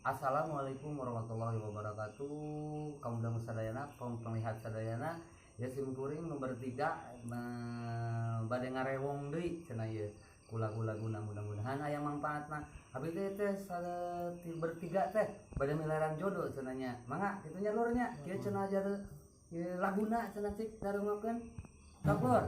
Assalamualaikum warahmatullahi wabarakatuh. Kaum dangu sadayana, kaum penglihat sadayana. Ya, sim kuring nomor 3 bade ngarewong deui cenah ieu ku lagu-laguna, mudah-mudahan aya manfaatna. Abi teh teh bertiga teh bade milaran jodoh cenah nya. Mangga kitu nya, Lur, nya. Kieu cenah aja ieu laguna cenah, cik darungokeun. Sok, Lur.